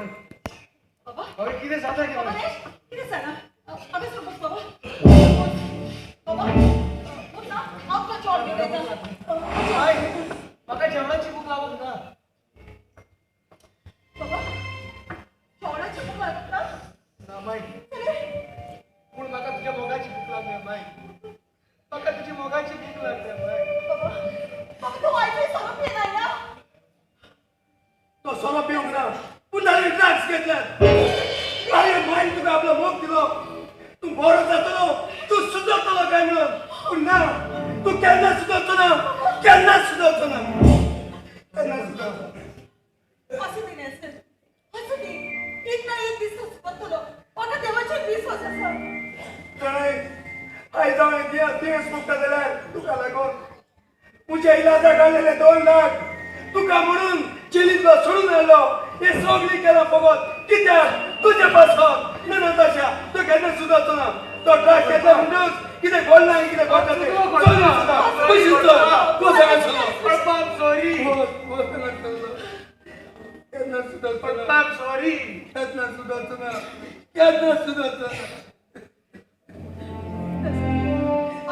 माय? बाबा. हय, कितें जाता गे बाबा. माय? नॅश, कितें जाणा, हांगासर बस बाबा, बस बाबा, बस ना. हांव तुका जेवण घेवन येता. माय, म्हाका जेवणाची भूक लागूंक ना. बाबा, जेवणाची भूक लागत ना? ना माय, पूण म्हाका तुज्या मोगाची भूक लागल्या माय. म्हाका तुजी मोगाची भूक लागल्या माय. बाबा, बाबा, तूं आयजूय सोरो पियेना ना? तो सोरो पिवंक ना, पूण ताणें ड्रग्स घेतल्यात. अरे मायन तुका आपलो मोग दिलो, तूं बरो जातलो, तूं सुदरतलो काय म्हणून. पूण ना, तूं केन्ना सुदरचो ना, केन्नाच सुदरचो ना, केन्ना सुदरचो ना. आसूं दी नेल्सन, आसूं दी. एक ना एक दीस तो सुदरतलो. म्हाका देवाचेर विस्वास आसा. जाणाय, आयज हांव दुयेंस भोगता जाल्यार तुका लागून. म्हज्या इलाजा काडलेले 2 लाख तुका म्हणून जेलींतलो सोडून आयलो. हे सगळें केलां फकत कित्याक? तुजे पासत. ना नताशा, तो केन्ना सुदरचो ना. तो ड्रग घेतला म्हणटूच कितें घडना, कितें घडटा तें चल सुद्दां. पयशे चल, बस हांगा चल. पप्पा, सॉरी. बस, बस हांगा चल. केन्ना सुदरचो ना. पप्पा, सॉरी. केन्ना सुदरचो ना, केन्ना सुदरचो ना.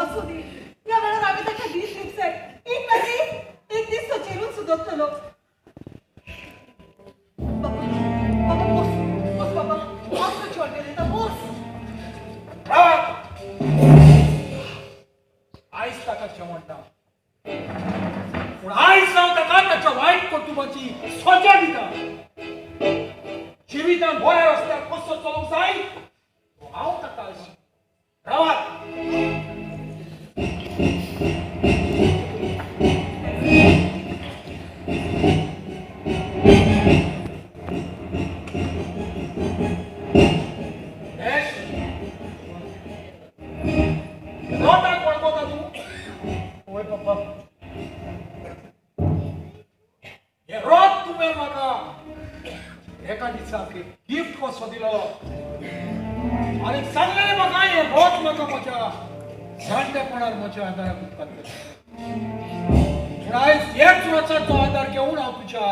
आसूं दी. ह्या वेळार हांवें ताका दीस दिवंक जाय. एक ना एक एक दीस तो जेरून सुदरतलो. बाबा, बाबा, बस, बस बाबा. हांव तुका जेवण घेवन येता. बस. रावात. आयज ताका जेवण ना, पूण आयज हांव ताका ताच्या वायट कर्तुबाची सजा दिता. जिवितान बऱ्या रस्त्यार कसो चलोवंक जाय तो हांव ताका शिकयतां. रावात. नॅश, रोताक वळखता तूं? वय पप्पा. हे रोत तुवें म्हाका एका दिसाक गिफ्ट कसो दिलो आनी सांगलेलें म्हाका, हे रोत म्हाका म्हज्या जाणटेपणार म्हज्या आदाराक उपकारतलें. पूण आयज हेच रोचाचो आदार घेवन हांव तुज्या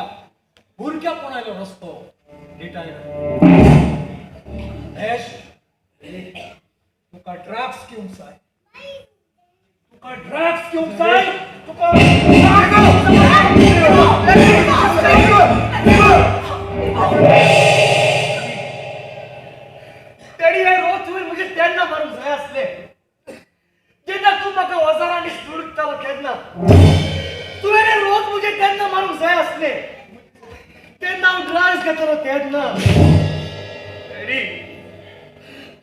भुरग्यापणाचो रस्तो निटायला. नॅश, तुका ड्रग्स घेवंक जाय, तुका ड्रग्स घेवंक जाय, तुका. डॅडी, हे रोज तुवें म्हजे तेन्ना मारूंक जाय आसले, जेन्ना तूं म्हाका वजारांनी सुडकतालो तेन्ना. तुवें हे रोज म्हजे तेन्ना मारूंक जाय आसले, तेन्ना हांव ड्रग्स घेतालो तेन्ना. डॅडी,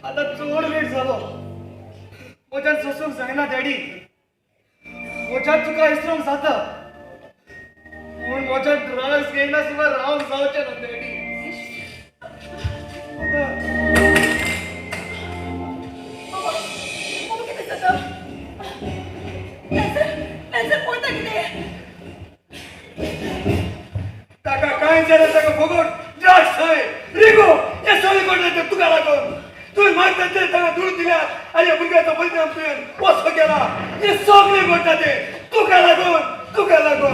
आतां चड लेट जालो. म्हज्यान सोसूंक जायना डॅडी. म्हज्यान तुका इसरोंक जाता, पूण म्हज्यान ड्रग्स घेयना सुद्दां रावंक जावचें ना डॅडी. बाबा, बाबा, कितें जाता? नेल्सन, नेल्सन, पळयता कितें? ताका कांय जालें, ताका फुकट ड्रग्स हय, रिगो, हे सगळें घडलें तें तुका लागून. तुवें मागता ते ताका दुडू दिल्यात आनी ह्या भुरग्याचो परिणाम तुवें असो केला. हे सगळें घडटा तें तुका लागून, तुका लागून.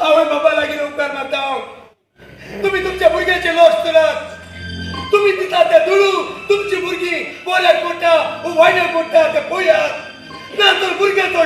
आवय बाबा लागीं उपकार मागता हांव. तुमी तुमच्या भुरग्याचे लक्ष करात. तुमी दितात ते दुडू तुमची भुरगीं बऱ्याक पडटा, वायटाक पडटा ते पळयात, ना तर भुरग्याचो